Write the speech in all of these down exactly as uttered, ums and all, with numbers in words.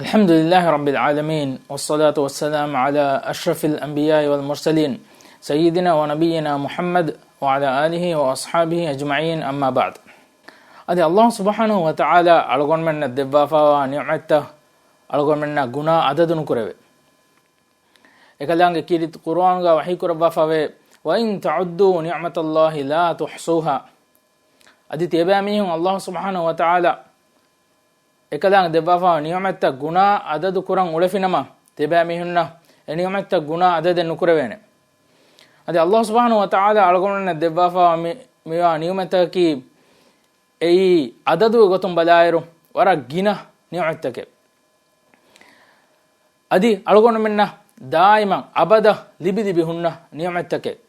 الحمد لله رب العالمين، والصلاة والسلام على أشرف الأنبياء والمرسلين، سيدنا ونبينا محمد وعلى آله وأصحابه أجمعين، أما بعد. އަދި ﷲ ސުބްޙާނަހޫ ވަތަޢާލާ އަޅުގަނޑުމެންނަށް ދެއްވާފާވާ ނިޢުމަތްތައް އަޅުގަނޑުމެންނަށް ގުނާ އަދަދު ނުކުރެވޭ. އެކަލާނގެ ކީރިތި ޤުރުއާނުގަ ވަޙީ ކުރައްވާފަވޭ، "وإن تعدوا نعمة الله لا تحصوها." އަދި ތިޔަބައިމީހުން ﷲ ސުބްޙާނަހޫ ވަތަޢާލާ އެކަލާނގެ ދެއްވާފާ ނިޢުމަތްތައް ގުނާ އަދަދު ކުރަން އުޅެފިނަމަ، ތިޔަބައިމީހުންނަށް އެ ނިޢުމަތްތައް ގުނާ އަދަދެއް ނުކުރެވޭނެ. އަދި ﷲ ސުބްޙާނަހޫ ވަތަޢާލާ އަޅުގަނޑުމެންނަށް ދެއްވާފާ މި، މިވާ ނިޢުމަތަކީ އެއީ އަދަދުގެ ގޮތުން ބަލާއިރު ވަރަށް ގިނަ ނިޢުމަތްތަކެއް. އަދި އަޅުގަނޑުމެންނަށް ދާއިމަށް އަބަދަށް ލިބި ލިބި ހުންނަ ނިޢުމަތްތަކެއް.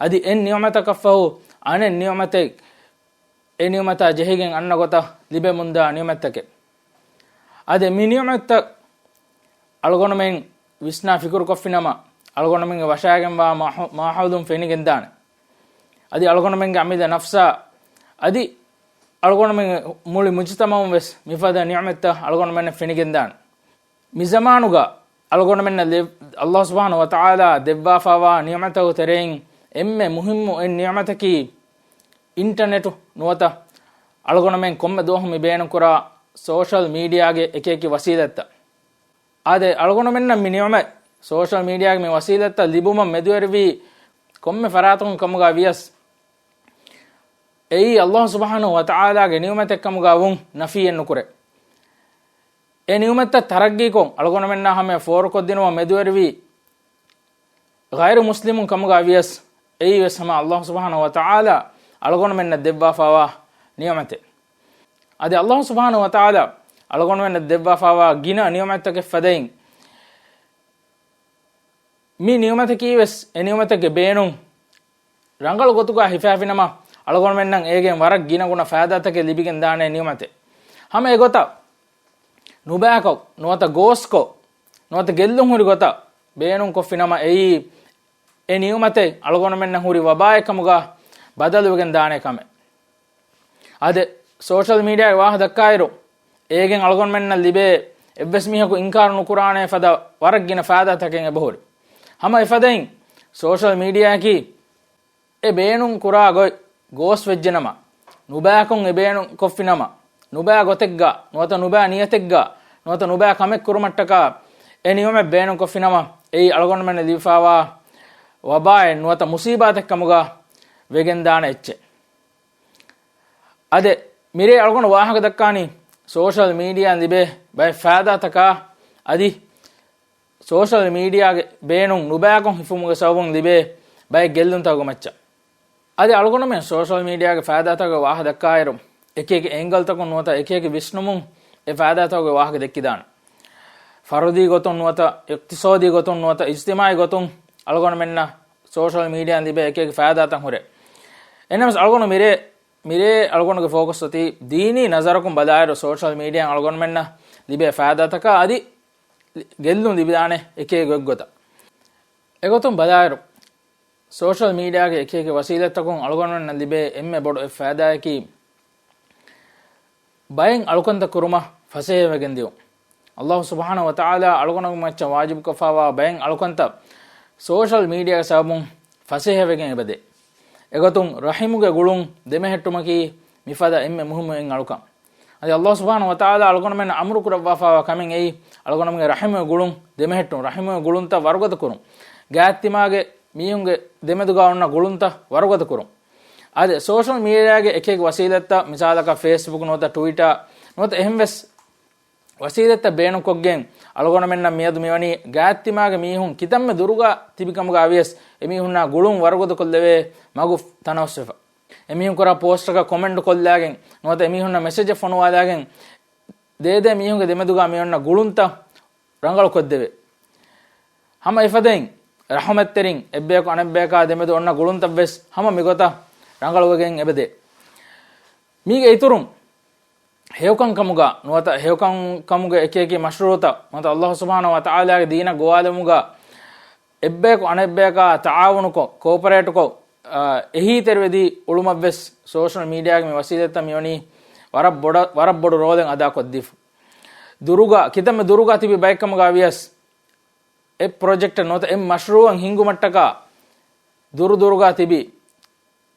އަދި އެއް ނިޢުމަތަކަށްފަހު އަނެއް ނިޢުމަތެއް، އެ ނިޢުމަތާ ޖެހިގެން އަންނަ ގޮތަށް ލިބެމުންދާ ނިޢުމަތްތަކެއް. އަދި މި ނިޢުމަތްތައް އަޅުގަނޑުމެން ވިސްނާ ފިކުރުކޮށްފިނަމަ، އަޅުގަނޑުމެންގެ ވަށާގެންވާ މާހަ-، މާހައުލުން ފެނިގެންދާނެ. އަދި އަޅުގަނޑުމެންގެ އަމިއްލަ ނަފްސާ، އަދި އަޅުގަނޑުމެންގެ މުޅި މުޖުތަމަޢުން ވެސް މިފަދަ ނިޢުމަތްތައް އަޅުގަނޑުމެންނަށް ފެނިގެންދާނެ. މި ޒަމާނުގަ އަޅުގަނޑުމެންނަށް ލެ-، ﷲ ސުބްޙާނަހޫ ވަތަޢާލާ ދެއްވާފާވާ ނިޢުމަތްތަކުގެ ތެރެއިން އެންމެ މުހިއްމު އެއް ނިޢުމަތަކީ އިންޓަނެޓު ނުވަތަ އަޅުގަނޑުމެން ކޮންމެ ދުވަހު މި ބޭނުންކުރާ ސޯޝަލް މީޑިއާގެ އެކިއެކި ވަސީލަތްތައް. އާދެ، އަޅުގަނޑުމެންނަށް މި ނިޢުމަތް، ސޯޝަލް މީޑިއާގެ މި ވަސީލަތްތައް ލިބުމަށް މެދުވެރިވީ ކޮންމެ ފަރާތަކުން ކަމުގަ ވިޔަސް، އެއީ ﷲ ސުބްޙާނަހޫ ވަތަޢާލާގެ ނިޢުމަތެއް ކަމުގަ ވުން ނަފީއެއް ނުކުރޭ. އެ ނިޢުމަތްތައް ތަރައްގީކޮށް، އަޅުގަނޑުމެންނާ ހަމަޔަށް ފޯރުކޮށްދިނުމަށް މެދުވެރިވީ ޣައިރު މުސްލިމުން ކަމުގަ ވިޔަސް، އެއީ ވެސް ހަމަ ﷲ ސުބްޙާނަހޫ ވަތަޢާލާ އަޅުގަނޑުމެންނަށް ދެއްވާފާވާ ނިޢުމަތެއް. އަދި ﷲ ސުބްޙާނަހޫ ވަތަޢާލާ އަޅުގަނޑުމެންނަށް ދެއްވާފާވާ ގިނަ ނިޢުމަތްތަކެއް ފަދައިން، މި ނިޢުމަތަކީ ވެސް އެ ނިޢުމަތެއްގެ ބޭނުން ރަނގަޅު ގޮތުގަ ހިފާފިނަމަ، އަޅުގަނޑުމެންނަށް އޭގެން ވަރަށް ގިނަގުނަ ފައިދާތަކެއް ލިބިގެން ދާނެ ނިޢުމަތެއް. ހަމަ އެގޮތަށް ނުބައިކޮށް، ނުވަތަ ގޯސްކޮށް، ނުވަތަ ގެއްލުން ހުރި ގޮތަށް ބޭނުން ކޮށްފިނަމަ، އެއީ އެ ނިޢުމަތެއް އަޅުގަނޑުމެންނަށް ހުރި ވަބާއެއް ކަމުގަ ބަދަލުވެގެން ދާނެ ކަމެއް. އާދެ، ސޯޝަލް މީޑިއާގެ ވާހަކަ ދައްކާއިރު، އޭގެން އަޅުގަނޑުމެންނަށް ލިބޭ އެއްވެސް މީހަކު އިންކާރު ނުކުރާނޭ ފަދަ ވަރަށް ގިނަ ފައިދާތަކެއް އެބަހުރި. ހަމަ އެފަދައިން ސޯޝަލް މީޑިއާއަކީ އެ ބޭނުން ކުރާ ގޮތް ގޯސް ވެއްޖެނަމަ، ނުބައިކޮށް އެ ބޭނުން ކޮށްފިނަމަ، ނުބައި ގޮތެއްގަ، ނުވަތަ ނުބައި ނިޔަތެއްގަ، ނުވަތަ ނުބައި ކަމެއް ކުރުމަށްޓަކާ އެ ނިޢުމަތް ބޭނުން ކޮށްފިނަމަ، އެއީ އަޅުގަނޑުމެންނަށް ލިބިފާވާ ވަބާއެއް ނުވަތަ މުސީބާތެއް ކަމުގަ ވެގެންދާނެ އެއްޗެއް. އާދެ، މިރޭ އަޅުގަނޑު ވާހަކަ ދައްކާނީ ސޯޝަލް މީޑިއާއިން ލިބޭ ބައެއް ފައިދާތަކާ، އަދި ސޯޝަލް މީޑިއާގެ ބޭނުން ނުބައިކޮށް ހިފުމުގެ ސަބަބުން ލިބޭ ބައެއް ގެއްލުންތަކުގެ މައްޗަށް. އަދި އަޅުގަނޑުމެން ސޯޝަލް މީޑިއާގެ ފައިދާތަކުގެ ވާހަކަ ދައްކާއިރު، އެކިއެކި އޭންގަލްތަކުން ނުވަތަ އެކިއެކި ވިސްނުމުން އެ ފައިދާތަކުގެ ވާހަކަ ދެއްކިދާނެ. ފަރުދީ ގޮތުން ނުވަތަ އިޤްތިޞާދީ ގޮތުން ނުވަތަ އިޖްތިމާޢީ ގޮތުން އަޅުގަނޑުމެންނަށް ސޯޝަލް މީޑިއާއިން ލިބޭ އެކިއެކި ފައިދާތައް ހުރޭ. އެހެންނަމަވެސް އަޅުގަނޑު މިރޭ، މިރޭ އަޅުގަނޑުގެ ފޯކަސް އޮތީ ދީނީ ނަޒަރަކުން ބަލާއިރު ސޯޝަލް މީޑިއާއިން އަޅުގަނޑުމެންނަށް ލިބޭ ފައިދާތަކާ އަދި ގެއްލުން ލިބިދާނެ އެކި ގޮތްގޮތަށް. އެގޮތުން ބަލާއިރު، ސޯޝަލް މީޑިއާގެ އެކި އެކި ވަސީލަތްތަކުން އަޅުގަނޑުމެންނަށް ލިބޭ އެންމެ ބޮޑު އެއް ފައިދާއަކީ، ބައެއް އަޅުކަންތައް ކުރުމަށް ފަސޭހަވެގެން ދިޔުން. ﷲ ސުބްޙާނަހޫ ވަތަޢާލާ އަޅުގަނޑުމެން މައްޗަށް ވާޖިބުކޮށްފާވާ ބައެއް އަޅުކަންތައް ސޯޝަލް މީޑިއާގެ ސަބަބުން ފަސޭހަވެގެން އެބަދޭ. އެގޮތުން ރަޙިމުގެ ގުޅުން ދެމެހެއްޓުމަކީ މިފަދަ އެންމެ މުހިއްމު އެއް އަޅުކަން. އަދި ﷲ ސުބްޙާނަހޫ ވަތަޢާލާ އަޅުގަނޑުމެންނަށް އަމުރު ކުރައްވާފާވާ ކަމެއް އެއީ، އަޅުގަނޑުމެންގެ ރަޙިމުގެ ގުޅުން ދެމެހެއްޓުން، ރަޙިމުގެ ގުޅުންތައް ވަރުގަދަ ކުރުން، ގާތްތިމާގެ މީހުންގެ ދެމެދުގަ އޮންނަ ގުޅުންތައް ވަރުގަދަ ކުރުން. އާދެ، ސޯޝަލް މީޑިއާގެ އެކި އެކި ވަސީލަތްތައް، މިސާލަކަށް ފޭސްބުކް ނުވަތަ ޓުވިޓާ ނުވަތަ އެހެންވެސް ވަސީލަތްތައް ބޭނުންކޮށްގެން އަޅުގަނޑުމެންނަށް މިއަދު މިވަނީ ގާތްތިމާގެ މީހުން ކިތަންމެ ދުރުގަ ތިބި ކަމުގަ ވިޔަސް އެމީހުންނާ ގުޅުން ވަރުގަދަކޮށްލެވޭ މަގު ތަނަވަސްވެފަ. އެމީހުން ކުރާ ޕޯސްޓަކަށް ކޮމެންޓް ކޮށްލާގެން ނުވަތަ އެމީހުންނަށް މެސެޖެއް ފޮނުވާލާގެން ދޭދޭ މީހުންގެ ދެމެދުގަ މިއޮންނަ ގުޅުންތައް ރަނގަޅުކޮށްދެވޭ. ހަމަ އެފަދައިން ރަޙުމަތްތެރިން އެއްބަޔަކު އަނެއްބަޔަކާ ދެމެދު އޮންނަ ގުޅުންތައްވެސް ހަމަ މިގޮތަށް ރަނގަޅުވެގެން އެބަދޭ. މީގެ އިތުރުން ހެޔޮކަން ކަމުގަ ނުވަތަ ހެޔޮކަން ކަމުގެ އެކި އެކި މަޝްރޫޢުތައް ނުވަތަ ﷲ ސުބްޙާނަހޫ ވަތަޢާލާގެ ދީނަށް ގޮވާލުމުގަ އެއްބަޔަކު އަނެއްބަޔަކާ ތަޢާވުނުކޮށް، ކޯޕަރޭޓްކޮށް، އާ، އެހީތެރިވެދީ އުޅުމަށްވެސް ސޯޝަލް މީޑިއާގެ މި ވަސީލަތްތައް މިވަނީ ވަރަށް ބޮޑަ-، ވަރަށް ބޮޑު ރޯލެއް އަދާކޮށްދީފަ. ދުރުގަ، ކިތަންމެ ދުރުގަ ތިބި ބައެއްކަމުގަ ވިޔަސް، އެ ޕްރޮޖެކްޓަށް ނުވަތަ އެ މަޝްރޫއަށް ހިންގުމަށްޓަކާ ދުރު ދުރުގަ ތިބި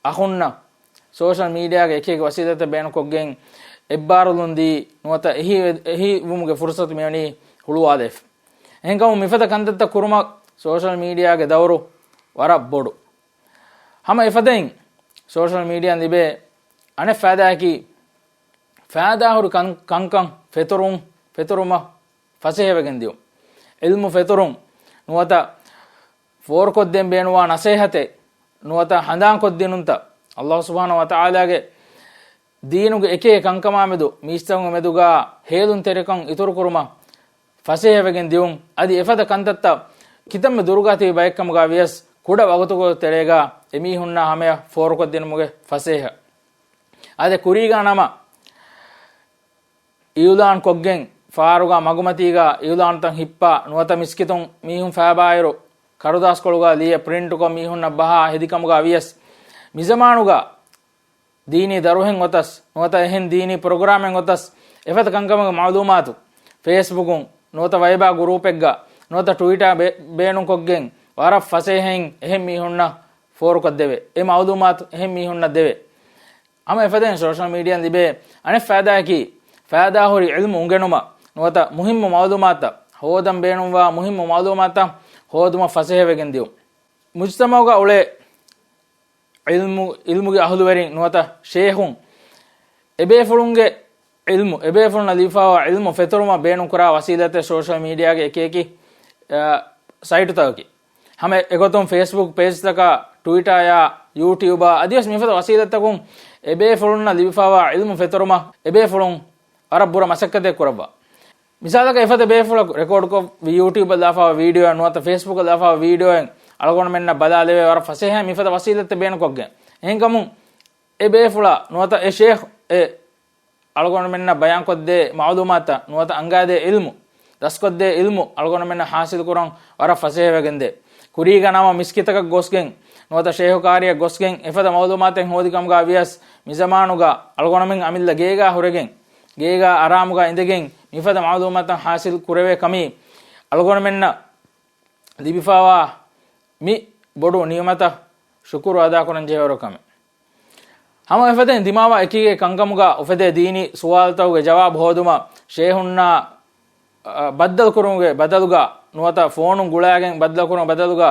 އަޚުންނަށް ސޯޝަލް މީޑިއާގެ އެކި އެކި ވަސީލަތްތައް ބޭނުންކޮށްގެން އެއްބާރުލުން ދީ ނުވަތަ އެހީ، އެހީވުމުގެ ފުރުސަތު މިވަނީ ހުޅުވާލައިފަ. އެހެންކަމުން މިފަދަ ކަންތައްތައް ކުރުމަށް ސޯޝަލް މީޑިއާގެ ދައުރު ވަރަށް ބޮޑު. ހަމަ އެފަދައިން ސޯޝަލް މީޑިއާ ލިބޭ އަނެއް ފައިދާއަކީ، ފައިދާހުރި ކަން، ކަންކަން ފެތުރުން، ފެތުރުމަށް ފަސޭހަވެގެން ދިޔުން. ޢިލްމު ފެތުރުން ނުވަތަ ފޯރުކޮށްދޭން ބޭނުންވާ ނަސޭހަތެއް ނުވަތަ ހަނދާންކޮށްދިނުންތައް، ﷲ ސުބްޙާނަހޫ ވަތަޢާލާގެ ދީނުގެ އެކޭ ކަންކަމާމެދު މީސްތަކުންގެ މެދުގަ ހޭލުންތެރިކަން އިތުރުކުރުމަށް ފަސޭހަވެގެން ދިޔުން. އަދި އެފަދަ ކަންތައްތައް ކިތަންމެ ދުރުގަ ތިބި ބައެއްކަމުގަ ވިޔަސް، ކުޑަ ވަގުތުކޮޅު ތެރޭގަ އެމީހުންނާ ހަމަޔަށް ފޯރުކޮށްދިނުމުގެ ފަސޭހަ. އާދެ، ކުރީގަ ނަމަ އިއުލާން ކޮށްގެން، ފާރުގަ މަގުމަތީގަ އިއުލާންތައް ހިއްޕާ، ނުވަތަ މިސްކިތުން މީހުން ފައިބާއިރު، ކަރުދާސްކޮޅުގަ ލިޔެ ޕްރިންޓުކޮށް މީހުންނަށް ބަހާ ހެދިކަމުގަ ވިޔަސް، މިޒަމާނުގަ ދީނީ ދަރުހެއް އޮތަސް، ނުވަތަ އެހެން ދީނީ ޕްރޮގްރާމެއް އޮތަސް، އެފަދަ ކަންކަމުގެ މަޢުލޫމާތު ފޭސްބުކުން ނުވަތަ ވައިބާ ގުރޫޕެއްގަ ނުވަތަ ޓުވިޓާ ބޭ-، ބޭނުންކޮށްގެން ވަރަށް ފަސޭހައިން އެހެން މީހުންނަށް ފޯރުކޮށްދެވޭ. އެ މަޢުލޫމާތު އެހެން މީހުންނަށް ދެވޭ. ހަމަ އެފަދައިން ސޯޝަލް މީޑިއާން ލިބޭ އަނެއް ފައިދާއަކީ، ފައިދާހުރި ޢިލްމު އުނގެނުމަށް ނުވަތަ މުހިއްމު މަޢުލޫމާތަށް، ހޯދަން ބޭނުންވާ މުހިއްމު މަޢުލޫމާތަށް ހޯދުމަށް ފަސޭހަވެގެން ދިޔުން. މުޖްތަމަޢުގަ އުޅޭ ޢިލްމު، ޢިލްމުގެ އަހުލުވެރިން ނުވަތަ ޝޭޚުން އެބޭފުޅުންގެ ޢިލްމު، އެބޭފުޅުންނަށް ލިބިފައިވާ ޢިލްމު ފެތުރުމަށް ބޭނުންކުރާ ވަސީލަތެއް ސޯޝަލް މީޑިއާގެ އެކި އެކި، އަ، ސައިޓުތަކަކީ. ހަމަ އެގޮތުން ފޭސްބުކް ޕޭޖްތަކާ، ޓުވިޓާޔާ، ޔޫޓިއުބާ އަދިވެސް މިފަދަ ވަސީލަތްތަކުން އެބޭފުޅުންނަށް ލިބިފައިވާ ޢިލްމު ފެތުރުމަށް އެބޭފުޅުން ވަރަށް ބުރަ މަސައްކަތެއް ކުރައްވާ. މިސާލަކަށް އެފަދަ ބޭފުޅަކު ރެކޯޑްކޮށް ޔޫޓިއުބަށް ލާފައިވާ ވީޑިއޯއެއް ނުވަތަ ފޭސްބުކަށް ލާފައިވާ ވީޑިއޯއެއް އަޅުގަނޑުމެންނަށް ބަލާލެވޭ ވަރަށް ފަސޭހައިން މިފަދަ ވަސީލަތެއް ބޭނުންކޮށްގެން. އެހެންކަމުން އެ ބޭފުޅާ ނުވަތަ އެ ޝޭޚް އެ އަޅުގަނޑުމެންނަށް ބަޔާންކޮށްދޭ މަޢުލޫމާތަށް ނުވަތަ އަންގާދޭ ޢިލްމު، ދަސްކޮށްދޭ ޢިލްމު އަޅުގަނޑުމެންނަށް ޙާޞިލުކުރަން ވަރަށް ފަސޭހަވެގެންދޭ. ކުރީގަ ނަމަ މިސްކިތަކަށް ގޮސްގެން ނުވަތަ ޝޭޚު ކާރިއަށް ގޮސްގެން އެފަދަ މަޢުލޫމާތެއް ހޯދި ކަމުގަ ވިޔަސް، މިޒަމާނުގަ އަޅުގަނޑުމެން އަމިއްލަ ގޭގަ ހުރެގެން، ގޭގަ އަރާމުގަ އިނދެގެން މިފަދަ މަޢުލޫމާތަށް ޙާޞިލު ކުރެވޭ ކަމީ އަޅުގަނޑުމެންނަށް ލިބިފައިވާ މި ބޮޑު ނިޢުމަތަށް ޝުކުރު އަދާކުރަން ޖެހޭވަރު ކަމެއް. ހަމަ އެފަދައިން ދިމާވާ އެކިގެ ކަންކަމުގަ އުފެދޭ ދީނީ ސުވާލުތަކުގެ ޖަވާބު ހޯދުމަށް ޝޭޚުންނާ، އަ، ބައްދަލުކުރުމުގެ ބަދަލުގަ ނުވަތަ ފޯނުން ގުޅާގެން ބައްދަލުކުރުމުގެ ބަދަލުގަ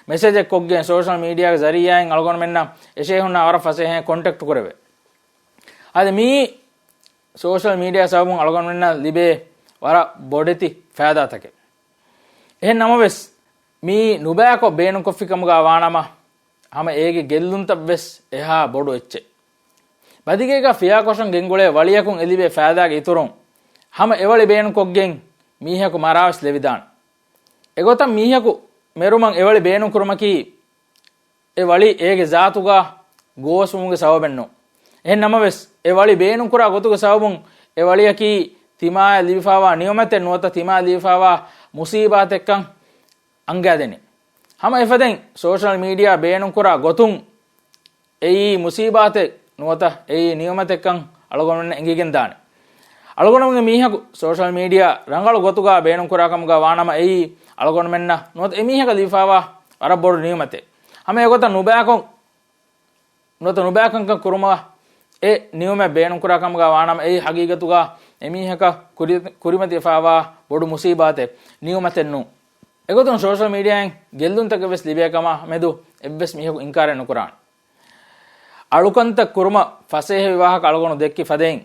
މެސެޖެއް ކޮށްގެން ސޯޝަލް މީޑިއާގެ ޒަރީއާއިން އަޅުގަނޑުމެންނަށް އެ ޝޭޚުންނާ ވަރަށް ފަސޭހައިން ކޮންޓެކްޓް ކުރެވޭ. އަދި މީ ސޯޝަލް މީޑިއާ ސަބަބުން އަޅުގަނޑުމެންނަށް ލިބޭ ވަރަށް ބޮޑެތި ފައިދާތަކެއް. އެހެން ނަމަވެސް، މީ ނުބައިކޮށް ބޭނުންކޮށްފި ކަމުގަ ވާނަމަ، ހަމަ އޭގެ ގެއްލުންތައް ވެސް އެހާ ބޮޑު އެއްޗެއް. ބަދިގޭގަ ފިޔާކޮށަން ގެންގުޅޭ ވަޅިއަކުން އެ ލިބޭ ފައިދާގެ އިތުރުން، ހަމަ އެވަޅި ބޭނުންކޮށްގެން މީހަކު މަރާވެސް ލެވިދާނެ. އެގޮތަށް މީހަކު މެރުމަށް އެވަޅި ބޭނުންކުރުމަކީ، އެ ވަޅި އޭގެ ޒާތުގަ ގޯސްވުމުގެ ސަބަބެއް ނޫން. އެހެން ނަމަވެސް، އެ ވަޅި ބޭނުންކުރާ ގޮތުގެ ސަބަބުން އެ ވަޅިއަކީ ތިމާޔަށް ލިބިފައިވާ ނިޢުމަތެއް ނުވަތަ ތިމާޔަށް ލިބިފައިވާ މުސީބާތެއްކަން އަންގާދެނީ. ހަމަ އެފަދައިން ސޯޝަލް މީޑިއާ ބޭނުންކުރާ ގޮތުން އެއީ މުސީބާތެއް ނުވަތަ އެއީ ނިޢުމަތެއްކަން އަޅުގަނޑުމެންނަށް އެނގިގެން ދާނެ. އަޅުގަނޑުމެންގެ މީހަކު ސޯޝަލް މީޑިއާ ރަނގަޅު ގޮތުގަ ބޭނުންކުރާ ކަމުގަ ވާނަމަ އެއީ އަޅުގަނޑުމެންނަށް ނުވަތަ އެމީހަކަށް ލިބިފައިވާ ވަރަށް ބޮޑު ނިޢުމަތެއް. ހަމަ އެގޮތަށް ނުބައިކޮށް، ނުވަތަ ނުބައިކަންކަން ކުރުމަށް އެ ނިޢުމަތް ބޭނުންކުރާ ކަމުގަ ވާނަމަ އެއީ ހަގީގަތުގަ އެމީހަކަށް ކުރި-، ކުރިމަތިވެފައިވާ ބޮޑު މުސީބާތެއް، ނިޢުމަތެއް ނޫން. އެގޮތުން ސޯޝަލް މީޑިއާއިން ގެއްލުންތަކެއް ވެސް ލިބޭ ކަމާ މެދު އެއްވެސް މީހަކު އިންކާރެއް ނުކުރާނެ. އަޅުކަންތައް ކުރުމަށް ފަސޭހަވި ވާހަކަ އަޅުގަނޑު ދެއްކި ފަދައިން،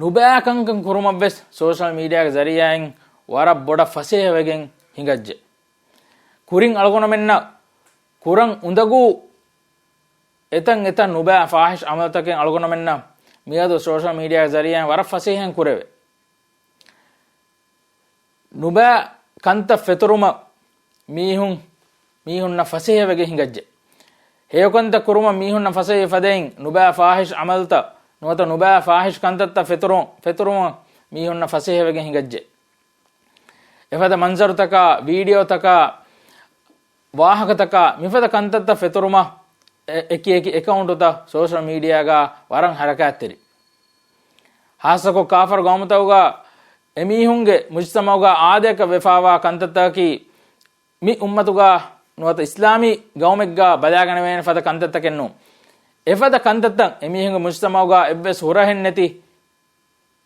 ނުބައިކަންކަން ކުރުމަށް ވެސް ސޯޝަލް މީޑިއާގެ ޒަރީއާއިން ވަރަށް ބޮޑަށް ފަސޭހަވެގެން ހިނގައްޖެ. ކުރިން އަޅުގަނޑުމެންނަށް ކުރަން އުނދަގޫ އެތަން އެތަން ނުބައި ފާޙިޝް ޢަމަލުތަކެއް އަޅުގަނޑުމެންނަށް މިއަދު ސޯޝަލް މީޑިއާގެ ޒަރީއާއިން ވަރަށް ފަސޭހައިން ކުރެވޭ. ނުބައި ކަންތައް ފެތުރުމަށް މީހުން، މީހުންނަށް ފަސޭހަވެގެން ހިނގައްޖެ. ހެޔޮކަންތައް ކުރުމަށް މީހުންނަށް ފަސޭހަވި ފަދައިން، ނުބައި ފާޙިޝް ޢަމަލުތައް ނުވަތަ ނުބައި ފާޙިޝް ކަންތައްތައް ފެތުރު-، ފެތުރުމަށް މީހުންނަށް ފަސޭހަވެގެން ހިނގައްޖެ. އެފަދަ މަންޒަރުތަކާ، ވީޑިއޯތަކާ، ވާހަކަތަކާ، މިފަދަ ކަންތައްތައް ފެތުރުމަށް އެ-، އެކި އެކި އެކައުންޓުތައް ސޯޝަލް މީޑިއާގަ ވަރަށް ހަރަކާތްތެރި. ހާއްސަކޮށް ކާފަރު ގައުމުތަކުގަ އެމީހުންގެ މުޖްތަމަޢުގަ އާދަޔަކަށް ވެފާވާ ކަންތައްތަކަކީ މި އުއްމަތުގަ ނުވަތަ އިސްލާމީ ގައުމެއްގަ ބަލާގަނެވޭނެ ފަދަ ކަންތައްތަކެއް ނޫން. އެފަދަ ކަންތައްތައް އެމީހުންގެ މުޖްތަމަޢުގަ އެއްވެސް ހުރަހެއް ނެތި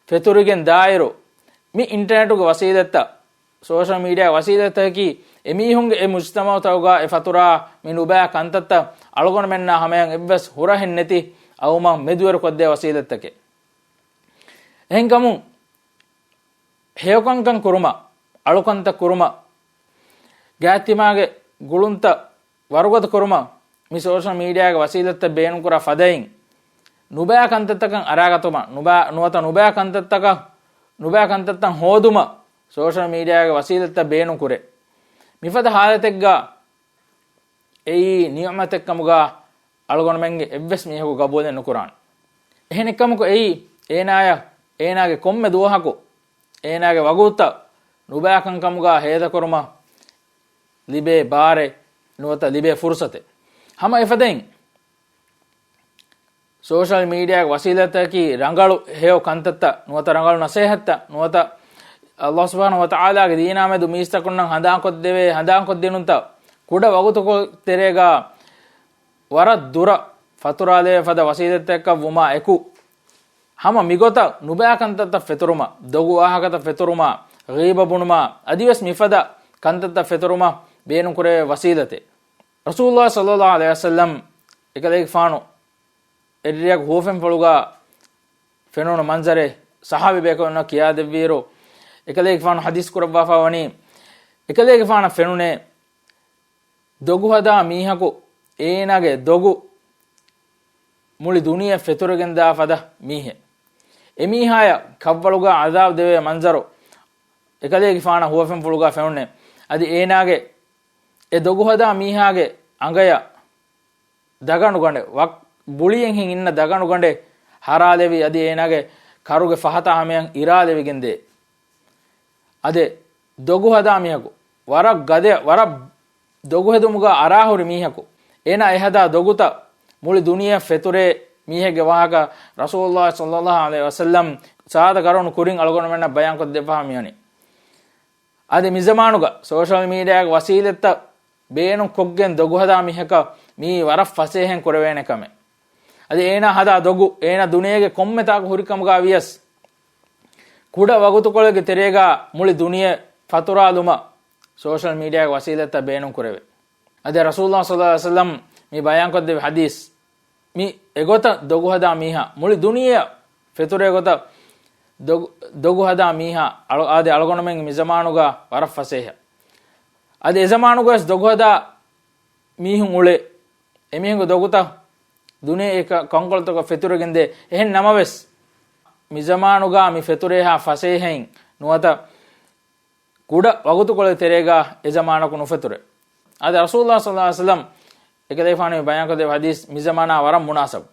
ފެތުރިގެން ދާއިރު، މި އިންޓަރނެޓުގެ ވަސީލަތްތައް، ސޯޝަލް މީޑިއާގެ ވަސީލަތްތަކަކީ އެމީހުންގެ އެ މުޖްތަމަޢުތަކުގަ އެ ފަތުރާ މި ނުބައި ކަންތައްތައް އަޅުގަނޑުމެންނާ ހަމަޔަށް އެއްވެސް ހުރަހެއް ނެތި އައުމަށް މެދުވެރިކޮށްދޭ ވަސީލަތްތަކެއް. އެހެންކަމުން، ހެޔޮކަންކަން ކުރުމަށް، އަޅުކަންތައް ކުރުމަށް، ގާތްތިމާގެ ގުޅުންތައް ވަރުގަދަ ކުރުމަށް މި ސޯޝަލް މީޑިއާގެ ވަސީލަތްތައް ބޭނުންކުރާ ފަދައިން، ނުބައި ކަންތައްތަކަށް އަރާގަތުމަށް، ނުބައި، ނުވަތަ ނުބައި ކަންތައްތަކަށް، ނުބައި ކަންތައްތައް ހޯދުމަށް ސޯޝަލް މީޑިއާގެ ވަސީލަތްތައް ބޭނުން ކުރޭ. މިފަދަ ހާލަތެއްގަ އެއީ ނިޢުމަތެއްކަމުގަ އަޅުގަނޑުމެންގެ އެއްވެސް މީހަކު ގަބޫލެއް ނުކުރާނެ. އެހެނެއްކަމަކު އެއީ އޭނާޔަށް، އޭނާގެ ކޮންމެ ދުވަހަކު އޭނާގެ ވަގުތުތައް ނުބައިކަންކަމުގަ ހޭދަކުރުމަށް ލިބޭ ބާރެއް ނުވަތަ ލިބޭ ފުރުސަތެއް. ހަމަ އެފަދައިން ސޯޝަލް މީޑިއާގެ ވަސީލަތަކީ ރަނގަޅު ހެޔޮ ކަންތައްތައް ނުވަތަ ރަނގަޅު ނަސޭހަތްތައް ނުވަތަ ﷲ ސުބްޙާނަހޫ ވަތަޢާލާގެ ދީނާމެދު މީސްތަކުންނަށް ހަނދާންކޮށްދެވޭ ހަނދާންކޮށްދިނުންތައް ކުޑަ ވަގުތުކޮޅު ތެރޭގަ ވަރަށް ދުރަށް ފަތުރާލެވޭ ފަދަ ވަސީލަތްތަކަށް ވުމާ އެކު، ހަމަ މިގޮތަށް ނުބައި ކަންތައްތައް ފެތުރުމަށް، ދޮގު ވާހަކަތައް ފެތުރުމާ، ޣީބަ ބުނުމާ، އަދިވެސް މިފަދަ ކަންތައްތައް ފެތުރުމަށް ބޭނުންކުރެވޭ ވަސީލަތެއް. ރަސޫލުﷲ ޞައްލަﷲ ޢަލައިހި ވަސައްލަމް އެކަލޭގެފާނު އެއްރެއަކު ހުވަފެންފުޅުގަ ފެނުނު މަންޒަރެއް ޞަޙާބީ ބޭކަލުންނަށް ކިޔާދެއްވިއިރު، އެކަލޭގެފާނު ޙަދީޘް ކުރައްވާފަ ވަނީ، އެކަލޭގެފާނަށް ފެނުނޭ، ދޮގުހަދާ މީހަކު އޭނާގެ ދޮގު މުޅި ދުނިޔެ ފެތުރެގެންދާ ފަދަ މީހެއް. އެމީހާޔަށް ކަށްވަޅުގަ ޢަޛާބު ދެވޭ މަންޒަރު އެކަލޭގެފާނަށް ހުވަފެންފުޅުގަ ފެނުނޭ. އަދި އޭނާގެ އެ ދޮގުހަދާ މީހާގެ އަނގަޔަށް ދަގަނޑުގަނޑެއް، ވަކް ބުޅިއެއް ހިނގި އިންނަ ދަގަނޑުގަނޑެއް ހަރާލެވި، އަދި އޭނާގެ ކަރުގެ ފަހަތާ ހަމަޔަށް އިރާލެވިގެންދޭ. އަދި ދޮގު ހަދާ މީހަކު، ވަރަށް ގަދަ، ވަރަށް ދޮގު ހެދުމުގަ އަރާހުރި މީހަކު، އޭނާ އެހަދާ ދޮގުތައް މުޅި ދުނިޔެއަށް ފެތުރޭ މީހެއްގެ ވާހަކަ ރަސޫލުﷲ ޞައްލަﷲ ޢަލައިހި ވަސައްލަމް ސާދަ ކަރުނު ކުރިން އަޅުގަނޑުމެންނަށް ބަޔާންކޮށްދެއްވާ މިވަނީ. އަދި މިޒަމާނުގަ ސޯޝަލް މީޑިއާގެ ވަސީލަތްތައް ބޭނުންކޮށްގެން ދޮގުހަދާ މީހަކަށް މިއީ ވަރަށް ފަސޭހައިން ކުރެވޭނެ ކަމެއް. އަދި އޭނާ ހަދާ ދޮގު އޭނާ ދުނިޔޭގެ ކޮންމެ ތާކު ހުރިކަމުގަ ވިޔަސް، ކުޑަ ވަގުތުކޮޅެއްގެ ތެރޭގަ މުޅި ދުނިޔެ ފަތުރާލުމަށް ސޯޝަލް މީޑިއާގެ ވަސީލަތްތައް ބޭނުންކުރެވޭ. އަދި ރަސޫލުﷲ ޞައްލަﷲ ޢަލައިހި ވަސައްލަމް މި ބަޔާންކޮށްދެއްވި ޙަދީޘް، މި އެގޮތަށް ދޮގުހަދާ މީހާ، މުޅި ދުނިޔެއަށް ފެތުރޭ ގޮތަށް ދޮގު، ދޮގުހަދާ މީހާ އަޅު، އާދެ އަޅުގަނޑުމެން މިޒަމާނުގަ ވަރަށް ފަސޭހަ. އަދި އެޒަމާނުގަވެސް ދޮގުހަދާ މީހުން އުޅޭ. އެމީހުންގެ ދޮގުތައް ދުނިޔެ އެކަ، ކަންކޮޅުތަކަށް ފެތުރެގެންދޭ. އެހެން ނަމަވެސް، މިޒަމާނުގަ މި ފެތުރޭހާ ފަސޭހައިން ނުވަތަ ކުޑަ ވަގުތުކޮޅެއް ތެރޭގަ އެޒަމާނަކު ނުފެތުރޭ. އާދެ ރަސޫލުﷲ ޞައްލަﷲ ޢަލައިހި ވަސައްލަމް އެކަލޭގެފާނު މި ބަޔާންކޮށްދެއްވި ޙަދީޘް މިޒަމާނާ ވަރަށް މުނާސަބު.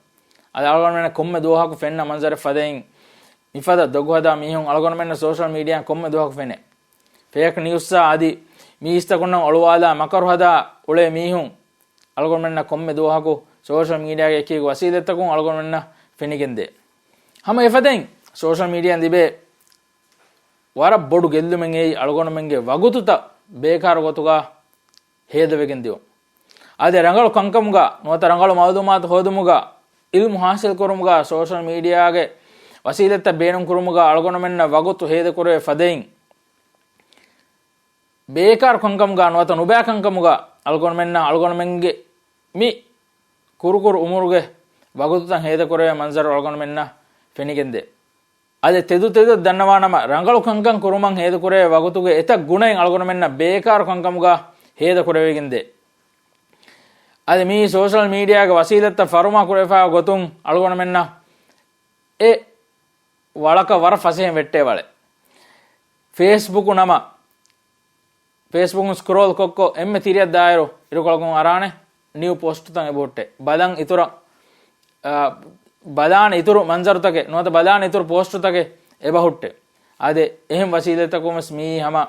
އަދި އަޅުގަނޑުމެންނަށް ކޮންމެ ދުވަހަކު ފެންނަ މަންޒަރެއް ފަދައިން، މިފަދަ ދޮގުހަދާ މީހުން އަޅުގަނޑުމެންނަށް ސޯޝަލް މީޑިއާއިން ކޮންމެ ދުވަހަކު ފެނޭ. ފޭކް ނިއުސްއާ އަދި މީސްތަކުންނަށް އޮޅުވާލާ މަކަރު ހަދާ އުޅޭ މީހުން އަޅުގަނޑުމެންނަށް ކޮންމެ ދުވަހަކު ސޯޝަލް މީޑިއާގެ އެކި އެކި ވަސީލަތްތަކުން އަޅުގަނޑުމެންނަށް ފެނިގެންދޭ. ހަމަ އެފަދައިން ސޯޝަލް މީޑިއާއިން ލިބޭ ވަރަށް ބޮޑު ގެއްލުމެއް އެއީ އަޅުގަނޑުމެންގެ ވަގުތުތައް ބޭކާރު ގޮތުގަ ހޭދަވެގެން ދިޔުން. އާދެ ރަނގަޅު ކަންކަމުގަ ނުވަތަ ރަނގަޅު މައުލޫމާތު ހޯދުމުގަ، ޢިލްމު ޙާޞިލް ކުރުމުގަ، ސޯޝަލް މީޑިއާގެ ވަސީލަތްތައް ބޭނުން ކުރުމުގަ އަޅުގަނޑުމެންނަށް ވަގުތު ހޭދަކުރެވޭ ފަދައިން، ބޭކާރު ކަންކަމުގަ ނުވަތަ ނުބައި ކަންކަމުގަ އަޅުގަނޑުމެންނަށް އަޅުގަނޑުމެންގެ މި ކުރުކުރު އުމުރުގެ ވަގުތުތައް ހޭދަކުރެވޭ މަންޒަރު އަޅުގަނޑުމެންނަށް ފެނިގެންދޭ. އަދި ތެދު ތެދަށް ދަންނަވާނަމަ، ރަނގަޅު ކަންކަން ކުރުމަށް ހޭދަކުރެވޭ ވަގުތުގެ އެތައް ގުނައެއް އަޅުގަނޑުމެންނަށް ބޭކާރު ކަންކަމުގަ ހޭދަކުރެވިގެންދޭ. އަދި މިއީ ސޯޝަލް މީޑިއާގެ ވަސީލަތްތައް ފަރުމާ ކުރެވިފާ ގޮތުން އަޅުގަނޑުމެންނަށް އެ ވަޅަކަށް ވަރަށް ފަސޭހައިން ވެއްޓޭ ވަޅެއް. ފޭސްބުކު ނަމަ، ފޭސްބުކުން ސްކްރޯލް ކޮށްކޮށް އެންމެ ތިރިއަށް ދާއިރު އިރުކޮޅަކުން އަރާނެ ނިއު ޕޯސްޓުތައް އެބަހުއްޓޭ. ބަލަން އިތުރަށް، އާ، ބަލާނެ އިތުރު މަންޒަރުތަކެއް ނުވަތަ ބަލާނެ އިތުރު ޕޯސްޓުތަކެއް އެބަހުއްޓޭ. އާދެ، އެހެން ވަސީލަތްތަކުން ވެސް މިއީ ހަމަ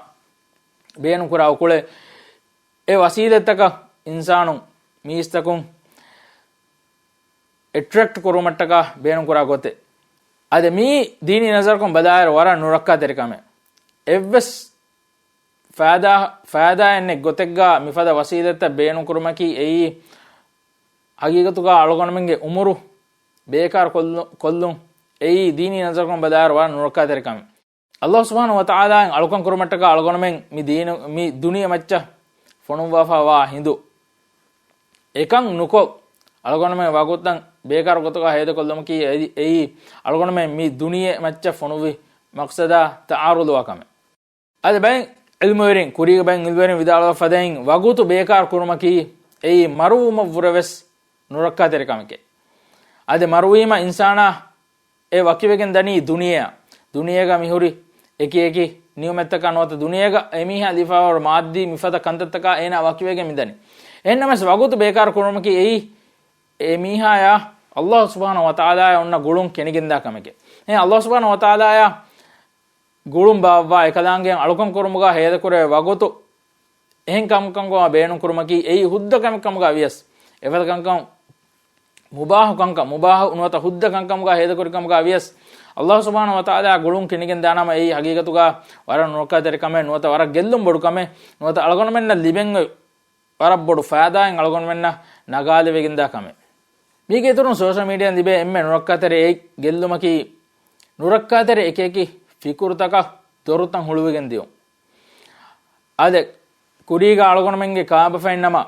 ބޭނުންކުރާ އުކުޅެއް. އެ ވަސީލަތްތަކަށް އިންސާނުން މީސްތަކުން އެޓްރެކްޓް ކުރުމަށްޓަކާ ބޭނުންކުރާ ގޮތެއް. އަދި މިއީ ދީނީ ނަޒަރަކުން ބަލާއިރު ވަރަށް ނުރައްކާތެރި ކަމެއް. އެއްވެސް ފައިދާ، ފައިދާއެއް ނެތް ގޮތެއްގަ މިފަދަ ވަސީލަތްތައް ބޭނުންކުރުމަކީ އެއީ ހަގީގަތުގަ އަޅުގަނޑުމެންގެ އުމުރު ބޭކާރު ކޮށްލު-، ކޮށްލުން. އެއީ ދީނީ ނަޒަރަކުން ބަލާއިރު ވަރަށް ނުރައްކާތެރި ކަމެއް. އައްލާހު ސުބްޙާނަހު ވަތަޢާލާއިން އަޅުކަން ކުރުމަށްޓަކާ އަޅުގަނޑުމެން މި ދީނު، މި ދުނިޔެ މައްޗަށް ފޮނުއްވާފަ ވާ ހިނދު. އެކަން ނުކޮށް، އަޅުގަނޑުމެން ވަގުތުތައް ބޭކާރު ގޮތުގަ ހޭދަކޮށްލުމަކީ އެއީ، އެއީ އަޅުގަނޑުމެން މި ދުނިޔެ މައްޗަށް ފޮނުއްވި މަޤްޞަދާ ތަޢާރުޟުވާ ކަމެއް. އަދި ބައެއް ޢިލްމުވެރިން، ކުރީގެ ބައެއް ޢިލްމުވެރިން ވިދާޅުވެފަ ވަފަދައިން ވަގުތު ބޭކާރު ކުރުމަކީ އެއީ މަރުވުމަށްވުރެވެސް ނުރައްކާތެރި ކަމެކޭ. އަދި މަރުވީމަ އިންސާނާ އެ ވަކިވެގެން ދަނީ ދުނިޔެއަށް. ދުނިޔޭގަ މިހުރި އެކި އެކި ނިޢުމަތްތަކާ ނުވަތަ ދުނިޔޭގަ އެމީހާ ލިބިފައިވާ މާއްދީ މިފަދަ ކަންތައްތަކާ އޭނާ ވަކިވެގެން މިދަނީ. އެހެންނަމަވެސް ވަގުތު ބޭކާރު ކުރުމަކީ އެއީ އެމީހާޔާ އައްލާހު ސުބްޙާނަހު ވަތަޢާލާޔާ އޮންނަ ގުޅުން ކެނިގެންދާ ކަމެކޭ. އެ އައްލާހު ސުބްޙާނަހު ވަތަޢާލާޔާ ގުޅުން ބާއްވާ އެކަލާނގެ އަޅުކަން ކުރުމުގަ ހޭދަކުރޭ ވަގުތު އެހެން ކަމަކަށް ބޭނުން ކުރުމަކީ އެއީ ހުއްދަ ކަމެއް ކަމުގަ ވިޔަސް، އެފަދަ ކަންކަން މުބާހު ކަންކަން، މުބާހު ނުވަތަ ހުއްދަ ކަންކަމުގަ ހޭދަކުރި ކަމުގަ ވިޔަސް، އައްލާހު ސުބްޙާނަހު ވަތަޢާލާ ގުޅުން ކިނިގެން ދާނަމަ އެއީ ހަގީގަތުގަ ވަރަށް ނުރައްކާތެރި ކަމެއް ނުވަތަ ވަރަށް ގެއްލުން ބޮޑު ކަމެއް ނުވަތަ އަޅުގަނޑުމެންނަށް ލިބެން ވަރަށް ބޮޑު ފައިދާއެއް އަޅުގަނޑުމެންނަށް ނަގާލެވިގެންދާ ކަމެއް. މީގެ އިތުރުން ސޯޝަލް މީޑިއާ ލިބޭ އެންމެ ނުރައްކާތެރި އެއް ގެއްލުމަކީ، ނުރައްކާތެރި އެކި އެކި ފިކުރުތަކަށް ދޮރުތައް ހުޅުވިގެން ދިޔުން. އާދެ، ކުރީގަ އަޅުގަނޑުމެންގެ ކާބަފައިންނަމަ،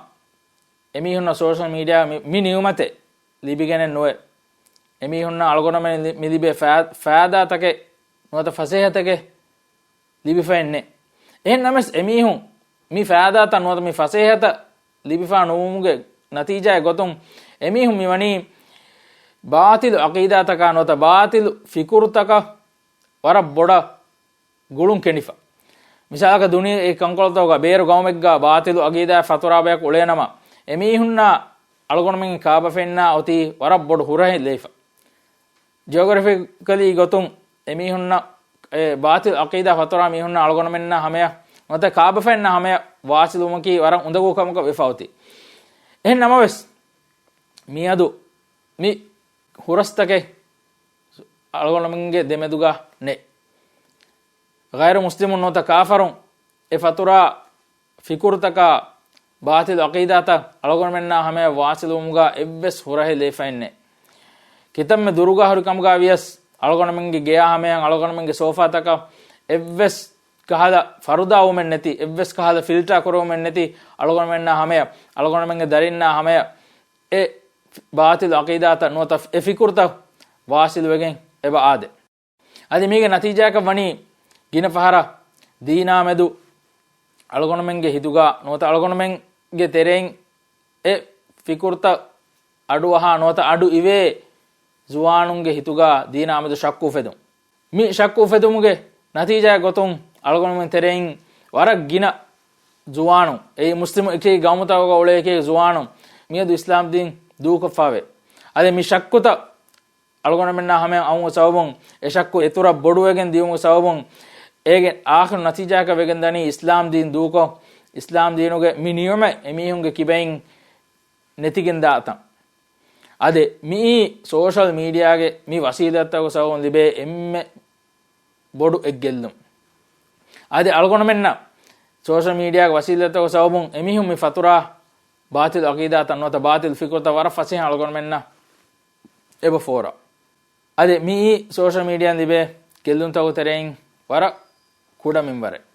އެމީހުންނަށް ސޯޝަލް މީޑިއާ މި، މި ނިޢުމަތެއް ލިބިގެނެއް ނުވޭ. އެމީހުންނަށް އަޅުގަނޑުމެން ލި، މި ލިބޭ ފައި، ފައިދާތަކެއް ނުވަތަ ފަސޭހަތަކެއް ލިބިފައެއް ނެތް. އެހެން ނަމަވެސް އެމީހުން މި ފައިދާތައް ނުވަތަ މި ފަސޭހަތައް ލިބިފާ ނުވުމުގެ ނަތީޖާއެއް ގޮތުން އެމީހުން މިވަނީ ބާޠިލު ޢަޤީދާތަކާ ނުވަތަ ބާޠިލު ފިކުރުތަކަށް ވަރަށް ބޮޑަށް ގުޅުން ކެނޑިފަ. މިސާލަކަށް ދުނިޔޭގެ އެކި ކަންކޮޅުތަކުގަ ބޭރު ގައުމެއްގަ ބާޠިލު ޢަޤީދާ ފަތުރާ ބަޔަކު އުޅޭނަމަ، އެމީހުންނާ އަޅުގަނޑުމެންގެ ކާބަފައިންނާ އޮތީ ވަރަށް ބޮޑު ހުރަހެއް ލެވިފަ. ޖިއޮގްރަފިކަލީ ގޮތުން އެމީހުންނަށް، އެ ބާޠިލު ޢަޤީދާ ފަތުރާ މީހުންނާ އަޅުގަނޑުމެންނާ ހަމަޔަށް ނުވަތަ ކާބަފައިންނާ ހަމަޔަށް ވާޞިލުވުމަކީ ވަރަށް އުނދަގޫ ކަމަކަށް ވެފަ އޮތީ. އެހެން ނަމަވެސް، މިއަދު މި ހުރަސްތަކެއް އަޅުގަނޑުމެންގެ ދެމެދުގަ ނެތް. ޣައިރު މުސްލިމުން ނުވަތަ ކާފަރުން އެ ފަތުރާ ފިކުރުތަކާ ބާޠިލު ޢަޤީދާތައް އަޅުގަނޑުމެންނާ ހަމަޔަށް ވާޞިލުވުމުގަ އެއްވެސް ހުރަހެއް ލެވިފައެއް ނެތް. ކިތަންމެ ދުރުގަ ހުރި ކަމުގަ ވިޔަސް، އަޅުގަނޑުމެންގެ ގެޔާ ހަމަޔަށް އަޅުގަނޑުމެންގެ ސޯފާތަކަށް އެއްވެސް ކަހަލަ ފަރުދާވުމެއް ނެތި، އެއްވެސް ކަހަލަ ފިލްޓާ ކުރެވުމެއް ނެތި، އަޅުގަނޑުމެންނާ ހަމަޔަށް، އަޅުގަނޑުމެންގެ ދަރިންނާ ހަމަޔަށް އެ ބާޠިލު ޢަޤީދާތައް ނުވަތަ އެ ފިކުރުތައް ވާޞިލުވެގެން އެބަ އާދޭ. އަދި މީގެ ނަތީޖާއަކަށް ވަނީ ގިނަ ފަހަރަށް ދީނާ މެދު އަޅުގަނޑުމެންގެ ހިތުގަ ނުވަތަ އަޅުގަނޑުމެންގެ ތެރެއިން އެ ފިކުރުތައް އަޑުއަހާ ނުވަތަ އަޑު އިވޭ ޒުވާނުންގެ ހިތުގަ ދީނާ މެދު ޝައްކު އުފެދުން. މި ޝައްކު އުފެދުމުގެ ނަތީޖާއެއް ގޮތުން އަޅުގަނޑުމެން ތެރެއިން ވަރަށް ގިނަ ޒުވާނުން، އެއީ މުސްލިމު އެކި ގައުމުތަކުގަ އުޅޭ އެކި ޒުވާނުން މިއަދު އިސްލާމް ދީން ދޫކޮށްފައިވޭ. އަދި މި ޝައްކުތައް އަޅުގަނޑުމެންނާ ހަމަޔަށް އައުމުގެ ސަބަބުން، އެ ޝައްކު އެތުރަށް ބޮޑުވެގެން ދިޔުމުގެ ސަބަބުން، އޭގެ އާޚިރު ނަތީޖާއަކަށް ވެގެން ދަނީ އިސްލާމް ދީން ދޫކޮށް، އިސްލާމް ދީނުގެ މި ނިޢުމަތް އެމީހުންގެ ކިބައިން ނެތިގެންދާތަން. އަދި މިއީ ސޯޝަލް މީޑިއާގެ މި ވަސީލަތްތަކުގެ ސަބަބުން ލިބޭ އެންމެ ބޮޑު އެއްގެއްލުން. އަދި އަޅުގަނޑުމެންނަށް ސޯޝަލް މީޑިއާގެ ވަސީލަތްތަކުގެ ސަބަބުން އެމީހުން މި ފަތުރާ ބާޠިލު ޢަޤީދާތައް ނުވަތަ ބާޠިލު ފިކުރުތައް ވަރަށް ފަސޭހައިން އަޅުގަނޑުމެންނަށް އެބަ ފޯރާ. އަދި މިއީ ސޯޝަލް މީޑިއާއިން ލިބޭ ގެއްލުންތަކުގެ ތެރެއިން ވަރަށް ކުޑަ މިންވަރެއް.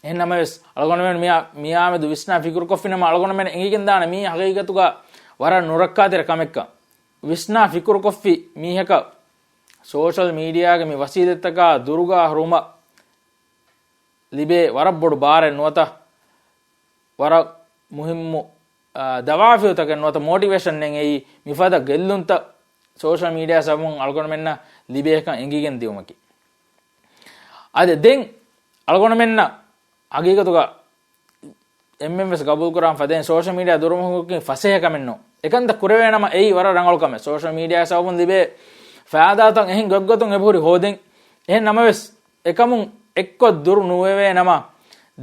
އެހެން ނަމަވެސް، އަޅުގަނޑުމެން މިއާ، މިއާމެދު ވިސްނާ ފިކުރުކޮށްފިނަމަ، އަޅުގަނޑުމެން އެނގިގެންދާނެ މީ ހަގީގަތުގަ ވަރަށް ނުރައްކާތެރި ކަމެއްކަން. ވިސްނާ ފިކުރުކޮށްފި މީހަކަށް ސޯޝަލް މީޑިއާގެ މި ވަސީލަތްތަކާ ދުރުގަ ހުރުމަށް ލިބޭ ވަރަށް ބޮޑު ބާރެއް ނުވަތަ ވަރަށް މުހިއްމު، އާ، ދަވާފިއުތަކެއް ނުވަތަ މޯޓިވޭޝަންއެއް އެއީ މިފަދަ ގެއްލުންތައް ސޯޝަލް މީޑިއާ ސަބަބުން އަޅުގަނޑުމެންނަށް ލިބޭކަން އެނގިގެން ދިޔުމަކީ. އަދި ދެން އަޅުގަނޑުމެންނަށް ހަގީގަތުގަ އެންމެން ވެސް ގަބޫލުކުރާން ފަދައިން ސޯޝަލް މީޑިއާ ދުރުމަހުކަކީ ފަސޭހަ ކަމެއް ނޫން. އެކަންތައް ކުރެވޭނަމަ އެއީ ވަރަށް ރަނގަޅު ކަމެއް. ސޯޝަލް މީޑިއާ ސަބަބުން ލިބޭ ފައިދާތައް އެހެން ގޮތްގޮތުން އެބަހުރި ހޯދެން. އެހެން ނަމަވެސް، އެކަމުން އެއްކޮށް ދުރު ނުވެވޭނަމަ،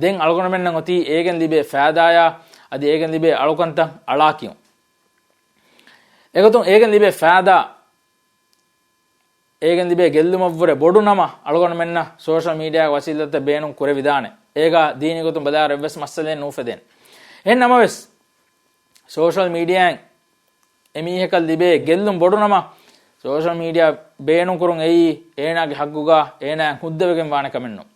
ދެން އަޅުގަނޑުމެންނަށް އޮތީ އޭގެން ލިބޭ ފައިދާޔާ އަދި އޭގެން ލިބޭ އަޅުކަންތައް އަޅާކިޔުން. އެގޮތުން އޭގެން ލިބޭ ފައިދާ އޭގެން ލިބޭ ގެއްލުމަށްވުރެ ބޮޑު ނަމަ އަޅުގަނޑުމެންނަށް ސޯޝަލް މީޑިއާގެ ވަސީލަތްތައް ބޭނުން ކުރެވިދާނެ. އޭގަ ދީނީ ގޮތުން ބަލާއިރު އެއްވެސް މައްސަލައެއް ނޫފެދޭނެ. އެހެން ނަމަވެސް، ސޯޝަލް މީޑިއާއިން އެމީހަކަށް ލިބޭ ގެއްލުން ބޮޑު ނަމަ، ސޯޝަލް މީޑިއާ ބޭނުން ކުރުން އެއީ އޭނާގެ ހައްގުގަ އޭނާއަށް ހުއްދަވެގެން ވާނެ ކަމެއް ނޫން.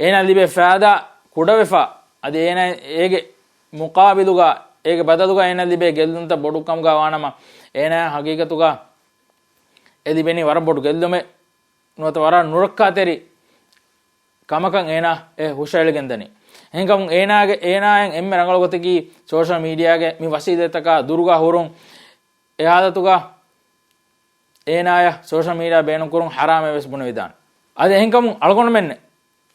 އޭނާ ލިބޭ ފައިދާ ކުޑަވެފަ، އަދި އޭނާ އޭގެ މުޤާބިލުގަ، އޭގެ ބަދަލުގަ އޭނާ ލިބޭ ގެއްލުންތައް ބޮޑު ކަމުގަ ވާނަމަ، އޭނާ ހަގީގަތުގަ އެ ލިބެނީ ވަރަށް ބޮޑު ގެއްލުމެއް ނުވަތަ ވަރަށް ނުރައްކާތެރި ކަމަކަށް އޭނާ އެ ހުށައެޅިގެންދަނީ. އެހެންކަމުން އޭނާގެ، އޭނާއަށް އެންމެ ރަނގަޅު ގޮތަކީ ސޯޝަލް މީޑިއާގެ މި ވަސީލަތްތަކާ ދުރުގަ ހުރުން. އެ ހާލަތުގަ އޭނާޔަށް ސޯޝަލް މީޑިއާ ބޭނުންކުރުން ޙަރާމޭ ވެސް ބުނެވިދާނެ. އަދި އެހެންކަމުން އަޅުގަނޑުމެންނެއް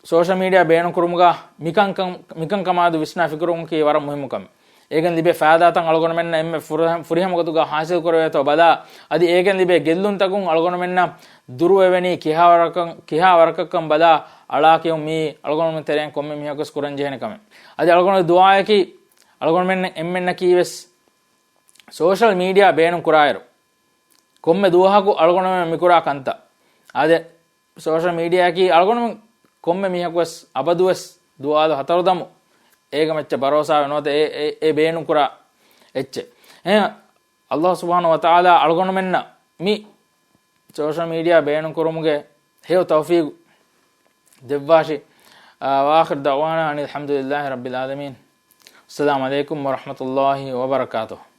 ސޯޝަލް މީޑިއާ ބޭނުންކުރުމުގަ މިކަންކަން، މިކަންކަމާ ދު ވިސްނާ ފިކުރުވުމަކީ ވަރަށް މުހިއްމު ކަމެއް. އޭގެން ލިބޭ ފައިދާތައް އަޅުގަނޑުމެންނަށް އެންމެ ފުރިހަ-، ފުރިހަމަ ގޮތުގަ ޙާޞިލް ކުރެވޭތޯ ބަލާ، އަދި އޭގެން ލިބޭ ގެއްލުންތަކުން އަޅުގަނޑުމެންނަށް ދުރުވެވެނީ ކިހާ ވަރަކަށް، ކިހާ ވަރަކަށްކަން ބަލާ އަޅާ ކިޔުން މީ އަޅުގަނޑުމެން ތެރެއިން ކޮންމެ މީހަކުވެސް ކުރަން ޖެހޭނެ ކަމެއް. އަދި އަޅުގަނޑުގެ ދުޢާއަކީ އަޅުގަނޑުމެން އެންމެންނަކީ ވެސް ސޯޝަލް މީޑިއާ ބޭނުން ކުރާއިރު، ކޮންމެ ދުވަހަކު އަޅުގަނޑުމެން މިކުރާ ކަންތައް. އާދެ، ސޯޝަލް މީޑިއާއަކީ އަޅުގަނޑުމެން ކޮންމެ މީހަކުވެސް އަބަދުވެސް ދުވާލު ހަތަރު ދަމު އޭގަ މެއްޗަށް ބަރޯސާވެ ނުވަތަ އެ، އެ، އެ ބޭނުން ކުރާ އެއްޗެއް. އެހެން އައްލާހު ސުބްޙާނަހު ވަތަޢާލާ އަޅުގަނޑުމެންނަށް މި ސޯޝަލް މީޑިއާ ބޭނުން ކުރުމުގެ ހެޔޮ ތައުފީގު ދެއްވާށި. އާ، ވައާޚިރު ދަޢުވާނާ އަނިލް ޙަމްދުލިއްލާހި ރައްބިލް ޢާލަމީން. އައްސަލާމު ޢަލައިކުމް ވަރަޙްމަތުﷲި ވަބަރަކާތުހު.